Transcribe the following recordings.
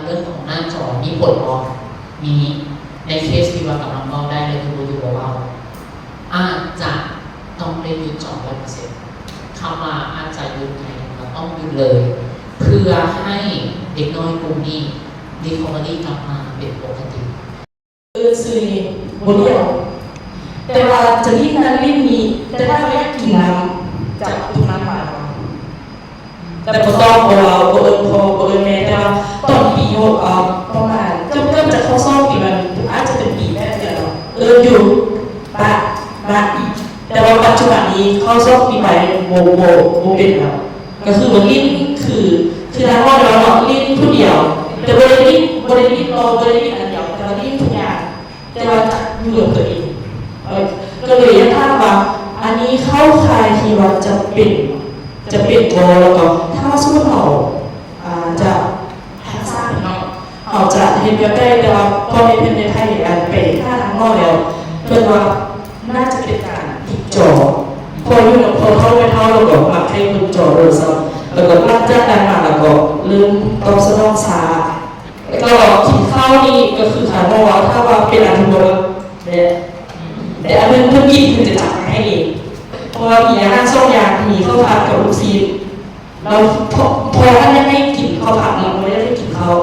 ເລື່ອງຂອງໜ້າຈໍມີຜົນບໍ່? ມີ. ໃນເຄສທີ່ວ່າກຳລັງເວົ້າໄດ້ ແລະ ຢູ່ບໍ່ຢູ່ບໍ່ເວົ້າ ອາດຈະຕ້ອງໄດ້ຢຸດຈໍຮ້ອຍເປີເຊັນ. ຄຳວ່າອາດຈະຢຸດ ໝາຍເຖິງວ່າຕ້ອງຢຸດເລີຍ ເພື່ອໃຫ້ເດັກນ້ອຍກຸ່ມນີ້ recovery ກັບມາເປັນປົກກະຕິ. ເອີ້ນຊື່ນີ້ບໍ່ຫຼຽວ ແຕ່ວ່າຈະຫຼິ້ນນັ້ນຫຼິ້ນນີ້ ແຕ່ຖ້າວ່າຢາກກິນນ້ຳ ຈະເອົາຕູ້ນ້ຳມາ ແຕ່ບໍ່ຕ້ອງ ບໍ່ເວົ້າ ບໍ່ເອີ້ນພໍ່ ບໍ່ເອີ້ນແມ່ ແຕ່ວ່າຕອນປີຫົກ ເອີ ປະມານເກືອບ ເກືອບຈະເຂົ້າສອບປີໃໝ່ ອາດຈະເປັນປີແປດເດືອນເນາະ ເອີ້ນຢູ່ ປະ ປະ ແຕ່ວ່າປັດຈຸບັນນີ້ເຂົ້າສອບປີໃໝ່ ບໍ່ ບໍ່ ບໍ່ເປັນແລ້ວ. ກໍຄືວ່າຫຼິ້ນ ຄື ຄືທາງນ້ອງເວົ້າເນາະ ຫຼິ້ນຜູ້ດຽວ ແຕ່ບໍ່ໄດ້ຫຼິ້ນ ບໍ່ໄດ້ຫຼິ້ນເວົ້າ ບໍ່ໄດ້ຫຼິ້ນອັນດຽວ ແຕ່ວ່າຫຼິ້ນທຸກຢ່າງ ແຕ່ວ່າຈະຢູ່ກັບຕົວເອງ. ເອີ ກໍເລີຍຢາກຖາມວ່າ ອັນນີ້ເຂົ້າຂ່າຍທີ່ວ່າຈຳເປັນ ຈຳເປັນບໍ່? ແລ້ວກໍຖ້າວ່າສົມມຸດເຮົາ ອາ ຈະ ທັກສະເນາະ ເຮົາຈະເຮັດແບບໃດ? ແຕ່ວ່າພໍ່ແມ່ເພິ່ນໄດ້ໄທອັນໄປຫາທາງໝໍແລ້ວ ເພິ່ນວ່າໜ້າຈະເປັນການຕິດຈໍ ເພາະຢູ່ນຳພໍ່ເຖົ້າແມ່ເຖົ້າ ແລ້ວກໍມັກໃຫ້ເບິ່ງຈໍໂທລະສັບ ແລ້ວກໍຫຼັງຈາກນັ້ນມາ ແລ້ວກໍເລີ່ມຕອບສະໜອງຊ້າ ແລ້ວກໍກິນເຂົ້ານີ້ກໍຄືທາງໝໍວ່າ ຖ້າວ່າເປັນອັນທຸກຄົນແຫຼະ ແຕ່ອັນເພິ່ນ ເພິ່ນກິນ ເພິ່ນຈະຈັບມາໃຫ້ເອງ ເພາະວ່າມີອາຫານສອງຢ່າງ ມີເຂົ້າຜັດກັບລູກຊີ້ນ. ແລ້ວ ພໍ່ ພໍ່ທ່ານຢາກໃຫ້ກິນເຂົ້າຜັດ ແລ້ວບໍ່ຢາກໃຫ້ກິນເຂົ້າ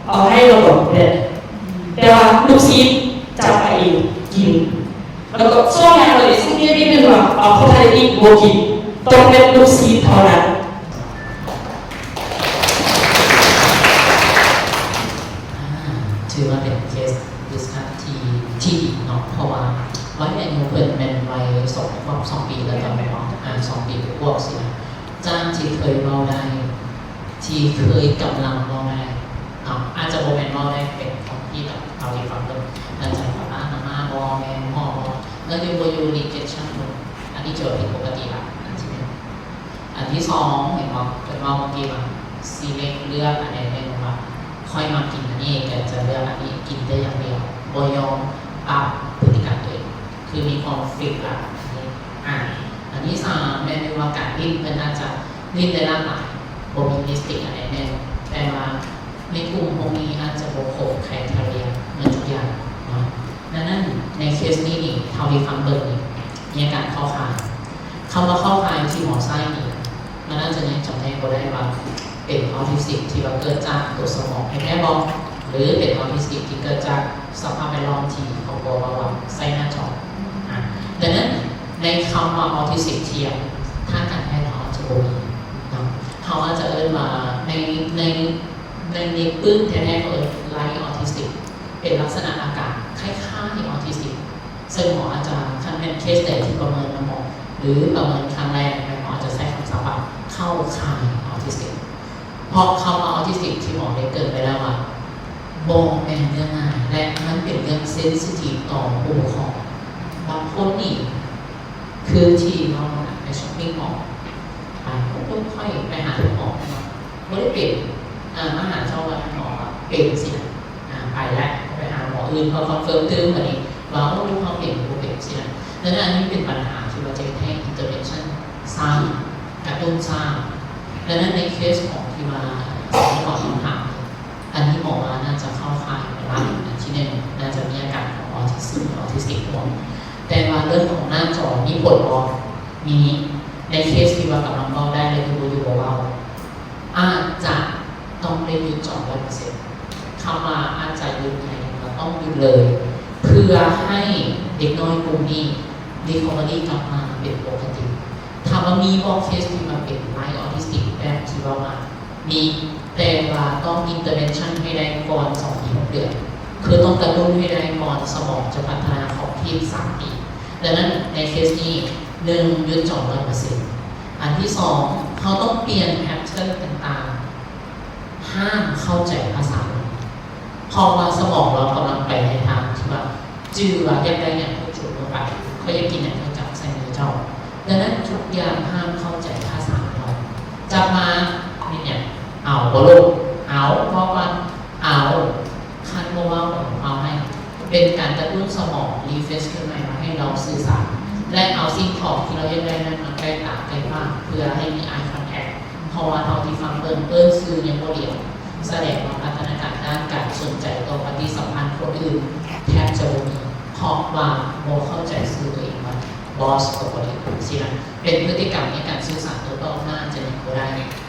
ເອົາໃຫ້ລາວກໍແບບ ແຕ່ວ່າລູກຊີ້ນຈັບມາເອງກິນ ແລ້ວກໍສອງຢ່າງເລີຍ ສິ່ງທີ່ເປັນວ່າເອົາເຂົ້າໄທອີກບໍ່ກິນ ຕ້ອງແມ່ນລູກຊີ້ນເທົ່ານັ້ນ. ອາ ຖືວ່າເປັນເຄສ discuss ທີ່ ທີ່ດີເນາະ ເພາະວ່າໄວອາຍຸເພິ່ນແມ່ນໄວສອງຂວບສອງປີແລ້ວ ຕອນແມ່ນເນາະ ອາ ສອງປີບວກໆຊີ້ນະ ຈາກທີ່ເຄີຍເວົ້າໄດ້ ທີ່ເຄີຍກຳລັງເວົ້າໄດ້ເນາະ ອາດຈະບໍ່ແມ່ນເວົ້າໄດ້ເປັນຄວາມຄິດເນາະ ເທົ່າທີ່ຟັງເບິ່ງ ເອີ ຈະປະປານາມາບໍ່ ແມ່ນໝໍບໍ່ ແລ້ວຢູ່ບໍ່ຢູ່ rejection ເບິ່ງ ອັນນີ້ຖືວ່າຜິດປົກກະຕິລະ ອັນທີໜຶ່ງ. ອັນທີສອງ ເຫັນບໍ່ ເພິ່ນເວົ້າເມື່ອກີ້ວ່າ select ເລືອກອັນໃດແມ່ນວ່າ ຂ້ອຍມັກກິນອັນນີ້ ກໍຈະເລືອກອັນນີ້ ກິນແຕ່ຢ່າງດຽວ ບໍ່ຍອມປັບພຶດຕິກຳຕົວເອງ ຄືມີຄອນຟລິກລະ ອັນນີ້ ອາ ອັນທີສາມ ແມ່ນວ່າການຫຼິ້ນ ເພິ່ນອາດຈະຫຼິ້ນໄດ້ຫຼາກຫຼາຍ ບໍ່ມີລິບສະຕິກອັນໃດແມ່ນ ແຕ່ວ່າໃນກຸ່ມພວກນີ້ອາດຈະບໍ່ຄົບໄຄເທເຣຍເໝິດທຸກຢ່າງເນາະ. ດັ່ງນັ້ນໃນເຄສນີ້ນີ້ ເທົ່າທີ່ຟັງເບິ່ງນີ້ ມີອາການເຂົ້າຂ່າຍ ຄຳວ່າເຂົ້າຂ່າຍທີ່ໝໍໃຊ້ນີ້ ມັນອາດຈະຍັງຈຳແນກບໍ່ໄດ້ວ່າເປັນອອທິສຕິກທີ່ວ່າເກີດຈາກຕົວສະໝອງແທ້ໆບໍ່ ຫຼື ເປັນອອທິສຕິກທີ່ເກີດຈາກສະພາບແວດລ້ອມທີ່ເຂົາບອກວ່າໃຊ້ໜ້າຈໍ. ອາ ດັ່ງນັ້ນໃນຄຳວ່າອອທິສຕິກທຽມ ທາງການແພດເຮົາອາດຈະບໍ່ມີເນາະ ເຮົາອາດຈະເອີ້ນວ່າໃນ ໃນ ໃນ ໃນປຶ້ມແທ້ໆ ເຂົາເອີ້ນ Light Autistic ເປັນລັກສະນະອາການຄ້າຍໆ ອອທິສຕິກ ເຊິ່ງໝໍອາດຈະ ຄັນແມ່ນເຄສໃດທີ່ປະເມີນນຳໝໍ ຫຼື ປະເມີນຄັ້ງແລກ ແມ່ນໝໍອາດຈະໃຊ້ຄຳສັບວ່າເຂົ້າຂ່າຍອອທິສຕິກ ເພາະຄຳວ່າອອທິສຕິກທີ່ໝໍໄດ້ເກີ່ນໄປແລ້ວວ່າ ບໍ່ແມ່ນເລື່ອງງ່າຍ ແລະ ມັນເປັນເລື່ອງເຊັນຊິທີບຕໍ່ຜູ້ປົກຄອງ. ບາງຄົນນີ້ ຄືທີ່ເວົ້ານັ້ນນະ ໄປຊັອບປິງມໍລ ບາງຄົນຂ້ອຍໄປຫາທ່ານໝໍເນາະ ບໍ່ໄດ້ເປັນ ເອີ ມາຫາເຈົ້າວ່າທ່ານໝໍເປັນຊີ້ນະ ອາ ໄປແລ້ວ ໄປຫາໝໍອື່ນ ເພື່ອຄອນເຟີມຕື່ມບາດນີ້ວ່າ ໂອ້ ລູກເຮົາເປັນ ຫຼື ບໍ່ເປັນຊີ້ນະ. ດັ່ງນັ້ນ ອັນນີ້ເປັນບັນຫາທີ່ວ່າຈະເຮັດໃຫ້ intervention ຊ້ຳ ກະຕຸ້ນຊ້າ. ດັ່ງນັ້ນ ໃນເຄສຂອງທີ່ວ່າ ສອງໝໍຖາມ ອັນນີ້ໝໍວ່າໜ້າຈະເຂົ້າຂ່າຍລະດັບທີໜຶ່ງ ໜ້າຈະມີອາການຂອງອອທິສຕິກ ອອທິສຕິກຮ່ວມ. ແຕ່ວ່າເລື່ອງຂອງໜ້າຈໍມີຜົນບໍ່? ມີ. ໃນເຄສທີ່ວ່າກຳລັງເວົ້າໄດ້ ແລະ ຢູ່ບໍ່ຢູ່ບໍ່ເວົ້າ ອາດຈະຕ້ອງໄດ້ຢຸດຈໍຮ້ອຍເປີເຊັນ. ຄຳວ່າອາດຈະຢຸດ ໝາຍເຖິງວ່າຕ້ອງຢຸດເລີຍ ເພື່ອໃຫ້ເດັກນ້ອຍກຸ່ມນີ້ recovery ກັບມາເປັນປົກກະຕິ. ຖາມວ່າມີບໍ່ເຄສທີ່ວ່າເປັນ Light Autistic ແບບທີ່ເວົ້າມາ? ມີ ແຕ່ວ່າຕ້ອງ intervention ໃຫ້ໄດ້ກ່ອນສອງປີຫົກເດືອນ ຄືຕ້ອງກະຕຸ້ນໃຫ້ໄດ້ກ່ອນສະໝອງຈະພັດທະນາຂອບເຂດສາມປີ. ດັ່ງນັ້ນໃນເຄສນີ້ ໜຶ່ງ ຢຸດຈໍຮ້ອຍເປີເຊັນ. ອັນທີສອງ ເຮົາຕ້ອງປ່ຽນ pattern ຕ່າງໆ ຫ້າມເຂົ້າໃຈພາສາເຮົາ ເພາະວ່າສະໝອງເຮົາກຳລັງໄປໃນທາງທີ່ວ່າຈື່ວ່າຢາກໄດ້ຫຍັງກໍຈຸດລົງໄປ ຂ້ອຍຢາກກິນຫຍັງກໍຈັບໃສ່ມືເຈົ້າ. ດັ່ງນັ້ນທຸກຢ່າງຫ້າມເຂົ້າໃຈພາສາເຮົາ. ຈັບມາແມ່ນຫຍັງ? ເອົາບໍ່ລູກ? ເອົາ ເວົ້າກ່ອນ ເອົາ. ຄັນບໍ່ເວົ້າກໍຕ້ອງເວົ້າໃຫ້ ເປັນການກະຕຸ້ນສະໝອງ refresh ຄືນໃໝ່ວ່າໃຫ້ເຮົາສື່ສານ ແລະ ເອົາສິ່ງຂອງທີ່ເຮົາຢາກໄດ້ນັ້ນມາໃກ້ຕາໃກ້ປາກ ເພື່ອໃຫ້ມີ eye contact ເພາະວ່າເທົ່າທີ່ຟັງເບິ່ງ ເອີ້ນຊື່ຍັງບໍ່ຫຼຽວ ສະແດງວ່າພັດທະນາການດ້ານ ອື່ນແທບຈະບໍ່ມີ ເພາະວ່າບໍ່ເຂົ້າໃຈຊື່ຕົວເອງວ່າ ບອສກໍບໍ່ໄດ້ ຊີ້ນະ. ເປັນພຶດຕິກຳໃນການສື່ສານໂຕ້ຕອບ ໜ້າຈະຍັງບໍ່ໄດ້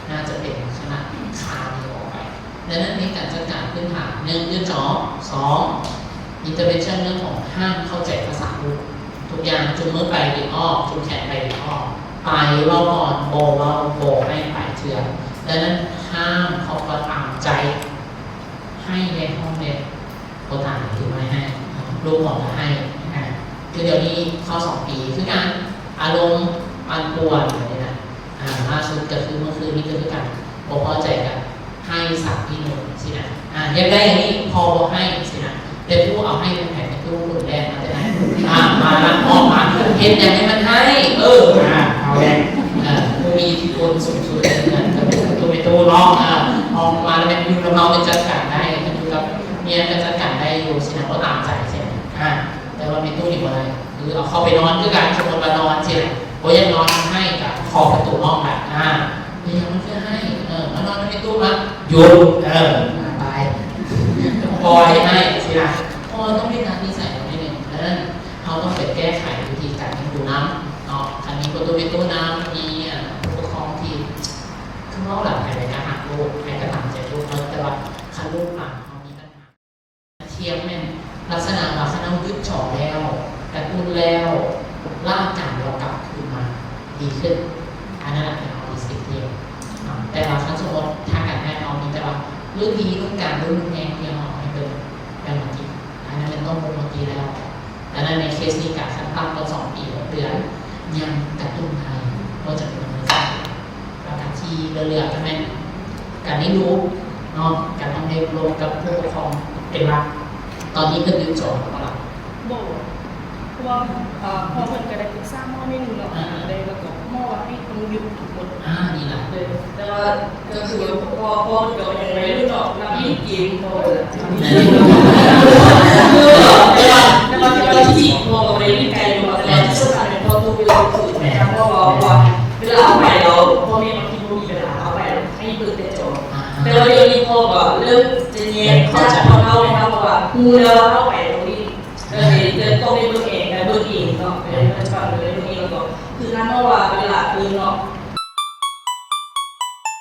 ໜ້າຈະເປັນລັກສະນະຄານອອກໄປ. ດັ່ງນັ້ນ ໃນການຈັດການພື້ນຖານ ໜຶ່ງ ຢຸດຈອບ ສອງ ອິນເຕີເວັນຊັນ ເລື່ອງຂອງຫ້າມເຂົ້າໃຈພາສາລູກ ທຸກຢ່າງ ຈູງມືໄປດຶງອອກ ຈູງແຂນໄປດຶງອອກ ໄປເວົ້າກ່ອນ ບໍ່ເວົ້າ ບໍ່ໃຫ້ໄປເທື່ອ. ດັ່ງນັ້ນ ຫ້າມຄອບຄົວຕາມໃຈ ໃຫ້ແດ່ ຮ້ອງແດ່ ບໍ່ຕາມທີ່ບໍ່ໃຫ້ ລູກຂໍກໍໃຫ້ ອ່າ ຄືດຽວນີ້ເຂົ້າສອງປີຄືກັນ ອາລົມປັ່ນປ່ວນແບບນີ້ນະ. ອ່າ ລ່າສຸດກໍຄືເມື່ອຄືນນີ້ກໍຄືກັນ ບໍ່ພໍໃຈກັນ ໃຫ້ສາມທີ່ໜຶ່ງຊີ້ນະ. ອ່າ ຢາກໄດ້ອັນນີ້ ພໍ່ບໍ່ໃຫ້ຊີ້ນະ ແຕ່ຜູ້ເອົາໃຫ້ແມ່ນໃຜ? ແມ່ຕູ້ຄົນແລກມາແຕ່ໃນ ອ່າ ມາລັກອອກມາ ເຮັດຫຍັງໃຫ້ມັນໃຫ້? ເອີ ອ່າ ເອົາແລ້ວ ອ່າ ຜູ້ມີອິດທິພົນສູງສຸດໃນເຮືອນກໍແມ່ນຕູ້ແມ່ຕູ້ເນາະ. ອ່າ ອອກມາແລ້ວແມ່ນຢູ່ນຳເຮົາກໍຈັດການໄດ້ ຢູ່ກັບເມຍກໍຈັດການໄດ້ຢູ່ຊີ້ນະ ບໍ່ຕາມໃຈຊີ້ນະ. ອ່າ ແຕ່ວ່າແມ່ຕູ້ນີ້ບໍ່ໄດ້ ຄືເອົາເຂົ້າໄປນອນຄືກັນ ສົມມຸດວ່ານອນຊີ້ນະ ບໍ່ຢາກນອນໃຫ້ກໍເຄາະປະຕູຫ້ອງລະ ອ່າ ເປັນຫຍັງມັນຄືໃຫ້? ເອີ ມານອນນຳແມ່ຕູ້ມາ ຢຸດ ເອີ ໄປ ປ່ອຍໃຫ້ຊີ້ນະ. ເພາະວ່າຕ້ອງມີການນິໄສໜ້ອຍໜຶ່ງ ເອີ ເຮົາຕ້ອງໄປແກ້ໄຂວິທີການລ້ຽງດູນຳເນາະ. ຄັນມີພໍ່ຕູ້ແມ່ຕູ້ນຳ ມີ ອ່າ ຜູ້ປົກຄອງທີ່ ຄືເວົ້າຫຼາຍໃຜກໍຮັກລູກ ໃຜກໍຕາມໃຈລູກເນາະ ແຕ່ວ່າຄັນລູກຫຼານເຮົາມີບັນຫາ ທຽບແມ່ນລັກສະນະວ່າຄັນເຮົາຢຸດຈອບແລ້ວ ກະຕຸ້ນແລ້ວ ລາກການເຮົາກັບຄືນມາດີຂຶ້ນ ອັນນັ້ນແຫຼະເປັນອອທິສຕິກທຽບເນາະ. ແຕ່ວ່າຄັນສົມມຸດທາງການແພດເຮົາມີແຕ່ວ່າລຸ້ນດີ ລຸ້ນກາງ ລຸ້ນຮຸນແຮງ ທີ່ເຮົາເອົາໃຫ້ເບິ່ງ ແມ່ນບໍ່ຕິ ອັນນັ້ນແມ່ນຕ້ອງເບິ່ງບໍ່ຕິແລ້ວ. ດັ່ງນັ້ນໃນເຄສນີ້ກະຂັ້ນຕ່ຳກໍສອງປີຫົກເດືອນ ຍັງກະຕຸ້ນໄດ້ ບໍ່ຈຳເປັນຕ້ອງໃຫ້ໃສ່. ແລ້ວກະທີ່ເຫຼືອໆກໍແມ່ນການລ້ຽງດູເນາະ ກະຕ້ອງໄດ້ລົມກັບຜູ້ປົກຄອງເປັນຫຼັກ. ຕອນນີ້ເພິ່ນຢຸດຈອບແລ້ວບໍ່ລະ? ບໍ່ ເພາະວ່າ ເອີ ພໍ່ເພິ່ນກໍໄດ້ປຶກສາໝໍໜ້ອຍໜຶ່ງເນາະ ອ່າ ໄດ້ ແລ້ວກໍໝໍວ່າໃຫ້ຕ້ອງຢຸດທັງໝົດ. ອ່າ ດີລະ ໂດຍ ແຕ່ວ່າ ກໍຄືວ່າພໍ່ ພໍ່ກໍຍັງໄວລຸ້ນເນາະ ນັກຫຼິ້ນເກມ ພໍ່ ແຕ່ວ່າ ແຕ່ວ່າທີ່ພໍ່ກໍບໍ່ໄດ້ຫຼິ້ນໄກເນາະ ແຕ່ວ່າທີ່ສຳຄັນແມ່ນພໍ່ຕູ້ເວລາຄື ແມ່ນ ເພາະວ່າ ເວລາເອົາໄປແລ້ວ ພໍ່ແມ່ບາງທີບໍ່ມີເວລາເອົາໄປ ໃຫ້ເບິ່ງແຕ່ຈໍ ອ່າ ແຕ່ວ່າດຽວນີ້ພໍ່ກໍເລີ່ມຈະແຍກຈາກພໍ່ເຖົ້າແລ້ວ ເພາະວ່າຮູ້ແລ້ວວ່າເຮົາໄປໂຮງຮຽນ ກໍເລີຍ ເລີຍຕ້ອງໄດ້ເບິ່ງເອງ ໄດ້ເບິ່ງເອງເນາະ ເອີ ປັດຈຸບັນກໍເລີຍເບິ່ງເອງ ແລ້ວກໍຄືຖ້າເຮົາວ່າເວລາເບິ່ງເນາະ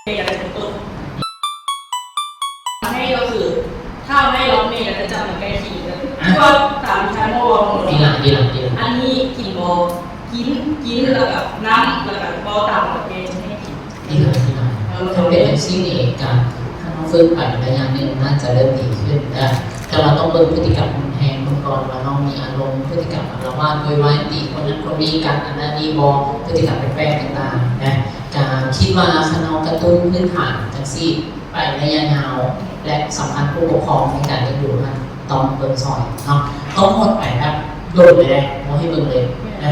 ແມ່ກໍຈະຕົກໃຫ້ ກໍຄືຖ້າເອົາໃຫ້ແລ້ວແມ່ກໍຈະຈັບມັນໃກ້ຄຽງ ກໍຄື ອ່າ ຄືວ່າຕາມທີ່ທ່ານໝໍເວົ້າ ດີລະ ດີລະ ດີລະ ອັນນີ້ກິນບໍ່ ກິນ ກິນ ແລ້ວກໍນຳ ແລ້ວກໍເວົ້າຕາມ ແມ່ຈະໃຫ້ກິນ ດີຫຼາຍ ດີຫຼາຍ ເອີ ຖ້າເປັນຈັ່ງຊີ້ນີ້ ການ ຖ້າເຮົາຝຶກໄປໄລຍະໜຶ່ງ ໜ້າຈະເລີ່ມດີຂຶ້ນ ເອີ ແຕ່ວ່າຕ້ອງເບິ່ງພຶດຕິກຳຮຸນແຮງເບິ່ງກ່ອນວ່ານ້ອງມີອາລົມ ພຶດຕິກຳອາລະວາດໂວຍວາຍ ຕີຄົນນັ້ນຄົນນີ້ກັນ ອັນນັ້ນນີ້ບໍ່ ພຶດຕິກຳແປກໆຕ່າງໆນະ. ກະຄິດວ່າຄັນເຮົາກະຕຸ້ນພື້ນຖານຈັ່ງຊີ້ໄປໄລຍະຍາວ ແລະ ສຳຄັນຜູ້ປົກຄອງໃນການລ້ຽງດູຫັ້ນ ຕ້ອງເບິ່ງຊ່ອຍເນາະ ຕ້ອງງົດໄປແບບດົນເລີຍເດ້ ບໍ່ໃຫ້ເບິ່ງເລີຍ ເອີ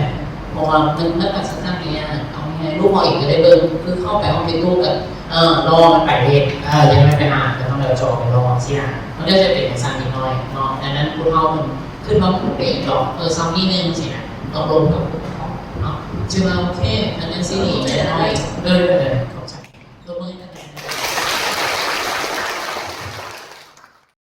ເພາະວ່າມັນ ມັນອາດຈະສ້າງໄລຍະ ເອົາງ່າຍໆ ລູກເຮົາເອງກໍໄດ້ເບິ່ງ ຄືເຂົ້າໄປຫ້ອງເປັນຕູ້ກໍ ເອີ ລໍມັນໄປເຮັດ ເອີ ຢ່າໃຫ້ມັນໄປອ່ານ ກໍຕ້ອງແບບຈ່ອຍລໍຊີ້ນະ ມັນກໍຈະເປັນຈັ່ງຊັ້ນນິດໜ້ອຍເນາະ. ດັ່ງນັ້ນຜູ້ເຖົ້າເພິ່ນ ຄືເຮົາບໍ່ໄດ້ດອກ ເອີ ສ່ຳນີ້ໜຶ່ງຊີ້ນະ ຕ້ອງລົມກັບຜູ້ປົກຄອງເນາະ ຈະວ່າໂອເຄ ອັນນັ້ນຊີ້ນີ້ ຢ່າງໜ້ອຍ ເອີ